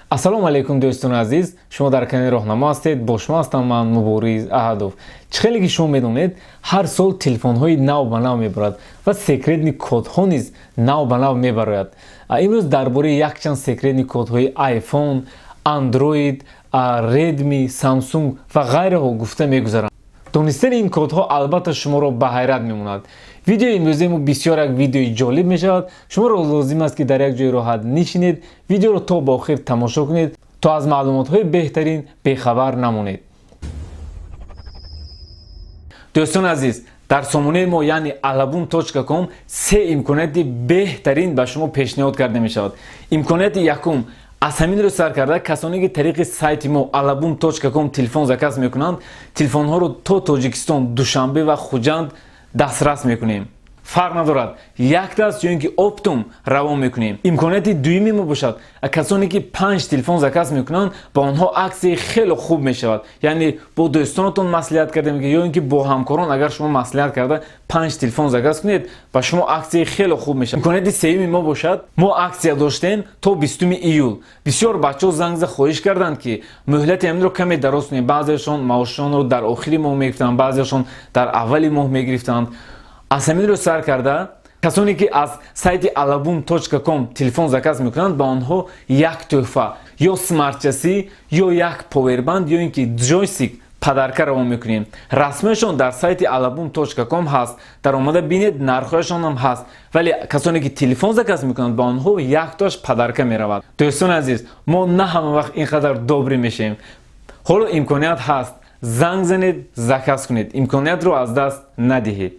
Ассалому алайкум, дӯстони азиз! Шумо дар канали Роҳнамо ҳастед. Бо шумо ҳастам ман, Мубориз Аҳадов. Чӣ хеле ки шумо медонед, ҳар сол телефонҳои нав ба нав мебарад ва секретный кодҳо низ нав ба нав мебарояд. Имрӯз дар бораи якчанд секретный кодҳои iPhone, Android, Redmi, Samsung ва ғайраҳо гуфта мегузарам. Донистани ин кодҳо албатта шуморо ба ҳайрат мемонад. Видеои имрӯзаи мо бисёр як видеои ҷолиб мешавад. Шуморо лозим аст, ки дар як ҷои роҳат нишинед, видеоро то ба охир тамошо кунед, то аз маълумотҳои беҳтарин бехабар намонед. Дӯстони азиз, дар сомонаи мо, яъне alabum.com, се имконияти беҳтарин ба шумо пешниҳод карда мешавад. Имконияти якум: аз ҳамин рӯз сар карда, касоне ки тариқи сайти мо alabum.com телефон заказ мекунанд, телефонҳоро то Тоҷикистон, Душанбе ва Хуҷанд дастрас мекунем. Фарқ надорад, якта аст ё ин ки оптом равон мекунем. Имконияти дуюми мо бошад, касоне ки панҷ телефон заказ мекунанд, ба онҳо аксияи хеле хуб мешавад. Яъне бо дӯстонатон маслиҳат карда ё ин ки бо ҳамкорон агар шумо маслиҳат карда панҷ телефон заказ кунед, ба шумо аксияи хеле хуб мешавад. Имконияти сеюми мо бошад, мо аксия доштем то 20 июл. Бисёр бачаҳо занг зада хоҳиш карданд, ки муҳлати ҳаминро каме дароз кунем. Баъзеашон маошонро дар охири моҳ мегирифтанд, баъзеашон дар аввали моҳ мегирифтанд. Аз ҳамин рӯз сар карда, касоне ки аз сайти alabum.com телефон заказ мекунанд, ба онҳо як тӯҳфа: ё смарт-часы, ё як повербанк, ё ин ки ҷойстик подарка равон мекунем. Расмиашон дар сайти alabum.com ҳаст, даромада бинед, нархҳояшонам ҳаст. Вале касоне ки телефон заказ мекунанд, ба онҳо яктоаш подарка меравад. Дӯстони азиз, мо на ҳама вақт ин қадар добрый мешавем. Ҳоло имконият ҳаст, занг занед, заказ кунед, имкониятро аз даст надиҳед.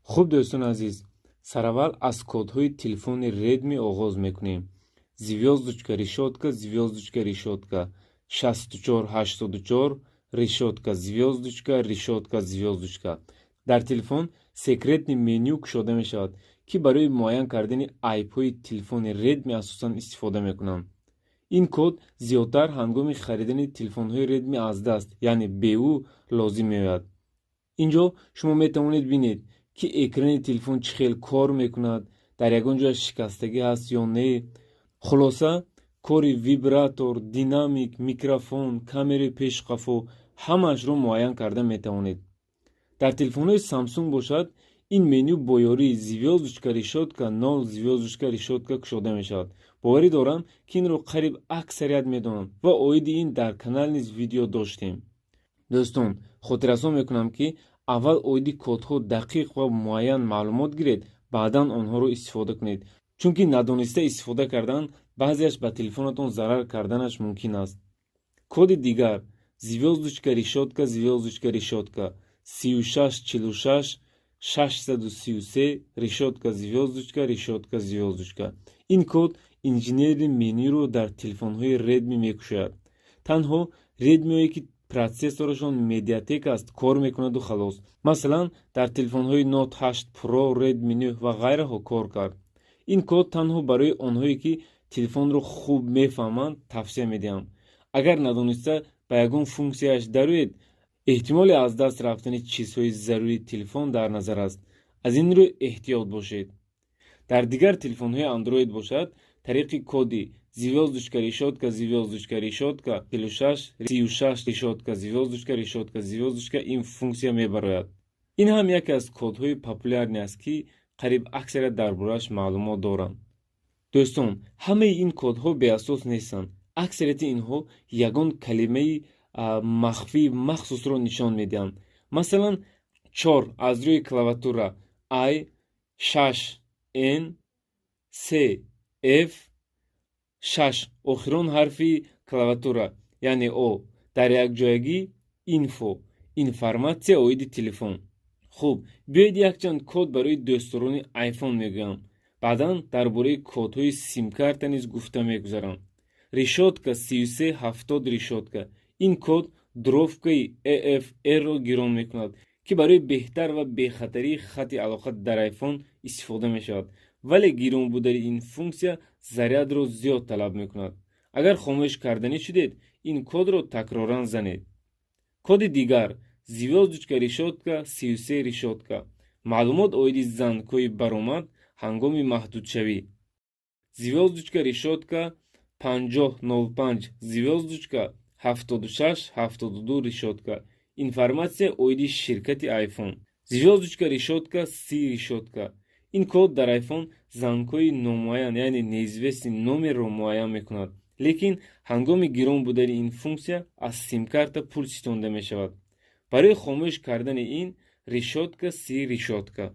Хуб, дӯстони азиз, сараввал аз кодҳои телефони Redmi оғоз мекунем: звёздочка, решётка, звёздочка, решётка, 6484, решётка, звёздочка, решётка, звёздочка. Дар телефон секретный меню кушода мешавад, ки барои муайян кардани айбҳои телефони Redmi асосан истифода мекунанд. Ин код зиёдтар ҳангоми харидани телефонҳои Redmi аз даст, яъне БУ, лозим меояд. Ин ҷо шумо метавонед бинед, ки экрани телефон чӣ хел кор мекунад, дар ягон ҷояш шикастагӣ ҳаст ё не. Хулоса, кори вибратор, динамик, микрофон, камераи пешқафо, ҳамаашро муайян карда метавонед. Дар телефонҳои Samsung бошад, ин меню бо ёрии звёздочка, решётка, нол, звёздочка, решётка кушода мешавад. Боварӣ дорам, ки инро қариб аксарият медонанд ва оиди ин дар канал низ видео доштем. Дӯстон, хотиррасон мекунам, ки аввал оиди кодҳо дақиқ ва муайян маълумот гиред, баъдан онҳоро истифода кунед, чунки надониста истифода кардан баъзеаш ба телефонатон зарар карданаш мумкин аст. Коди дигар: звёздочка, решётка, звёздочка, решётка, 3646, 633, решётка, звёздочка, решётка, звёздочка. Ин код инженерный менюро дар телефонҳои Redmi мекушояд. Танҳо Redmiое ки процессорашон Mediatek аст, кор мекунаду халос. Масалан, дар телефонҳои Note 8 Pro, Redmi 9 ва ғайраҳо кор кард. Ин код танҳо барои онҳое ки телефонро хуб мефаҳманд, тавсия медиҳам. Агар надониста ба ягон функсияаш дароед, эҳтимоли аз даст рафтани чизҳои зарурии телефон дар назар аст. Аз ин рӯ эҳтиёт бошед. Дар дигар телефонҳои Андроид бошад, тариқи коди звёздочка, решётка, звёздочка, решётка, 46 36, решётка, звёздочка, решётка, звёздочка ин функсия мебарояд. Ин ҳам яке аз кодҳои популярный аст, ки қариб аксарият дар борааш маълумот доранд. Дӯстон, ҳамаи ин кодҳо беасос нестанд. Аксарияти инҳо ягон калимаи махфии махсусро нишон медиҳанд. Масалан, чор аз рӯи клавиатура I, шаш N, се F, шаш охирон ҳарфи клавиатура, яъне О, дар якҷоягӣ инфо, информатсия оиди телефон. Хуб, биёед якчанд код барои дӯстдорони iPhone мегӯям, баъдан дар бораи кодҳои симкарта низ гуфта мегузарам. Решётка, 3370, решётка. Ин код дровкаи AFR-ро гирон мекунад, ки барои беҳтар ва бехатарии хатти алоқа дар iPhone истифода мешавад. Вале гирон будани ин функсия зарядро зиёд талаб мекунад. Агар хомӯш карданӣ шудед, ин кодро такроран занед. Коди дигар: звёздочка, решётка, 33, решётка. Маълумот оиди зангҳои баромад ҳангоми маҳдудшавӣ. Звёздочка, решётка, 50 05, звёздочка, 76 72, решётка. Информатсия оиди ширкати iPhone. Звёздочка, решётка, 30, решётка. Ин код дар iPhone зангҳои номуайян, яъне неизвестный номерро муайян мекунад, лекин ҳангоми гирон будани ин функсия аз симкарта пул ситонда мешавад. Барои хомӯш кардани ин решётка, 30, решётка.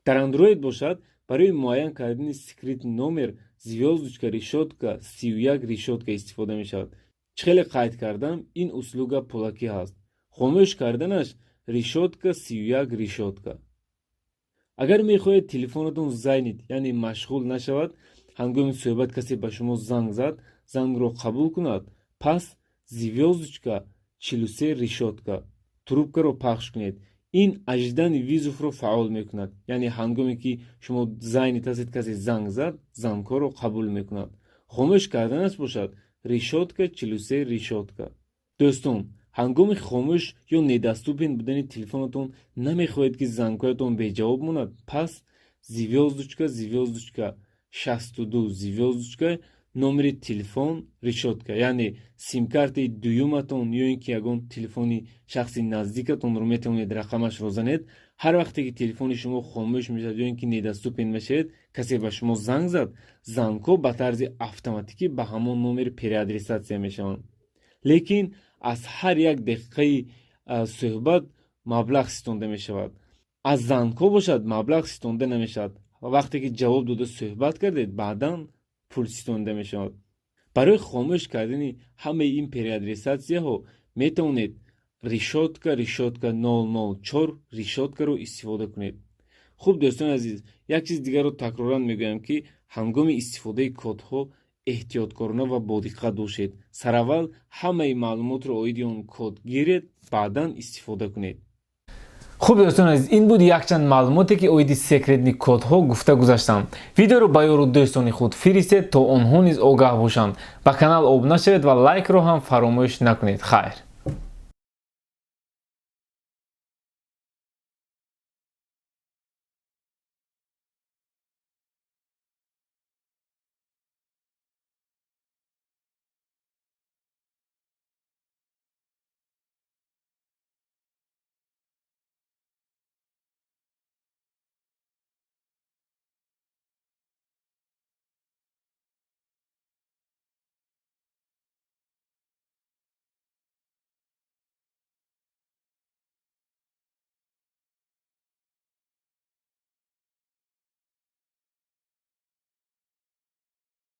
Дар Андроид бошад, барои муайян кардани секретный номер звёздочка, решётка, 31, решётка истифода мешавад. Чӣ хеле қайд кардам, ин услуга пулакӣ ҳаст. Хомӯш карданаш решётка, 31, решётка. Агар мехоҳед телефонатон занят, яъне машғул нашавад, ҳангоми суҳбат касе ба шумо занг зад, зангро қабул кунад, пас звёздочка, 43, решётка, трубкаро пахш кунед. Ин ожидание вызовро фаъол мекунад, яъне ҳангоме ки шумо занят ҳастед, касе занг зад, зангҳоро қабул мекунад. Хомӯш карданаш бошад решётка, 43, решётка. Дӯстон, ҳангоми хомӯш ё недоступен будани телефонатон намехоҳед, ки зангҳоятон беҷавоб монад, пас звёздочка, звёздочка, 62, звёздочка, номери телефон, решётка, яъне симкартаи дуюматон ё ин ки ягон телефони шахси наздикатонро метавонед рақамашро занед. Ҳар вақте ки телефони шумо хомӯш мешавад ё ин ки недоступен мешавед, касе ба шумо занг зад, зангҳо ба тарзи автоматикӣ ба ҳамон номер переадресация мешаванд, лекин аз ҳар як дақиқаи суҳбат маблағ ситонда мешавад. Аз зангҳо бошад, маблағ ситонда намешавад. Вақте ки ҷавоб дода суҳбат кардед, баъдан пул ситонда мешавад. Барои хомӯш кардани ҳамаи ин переадресатсияҳо метавонед решётка, решётка, 004, решёткаро истифода кунед. Хуб, дӯстони азиз, як чиз дигарро такроран мегӯям, ки ҳангоми истифодаи кодҳо эҳтиёткорона ва бодиққат бошед. Сараввал ҳамаи маълумотро оиди он код гиред, баъдан истифода кунед. Хуб, дӯстони азиз, ин буд якчанд маълумоте, ки оиди секретный кодҳо гуфта гузаштам. Видеоро ба ёру дӯстони худ фиристед, то онҳо низ огаҳ бошанд. Ба канал обуна шавед ва лайкро ҳам фаромӯш накунед. Хайр.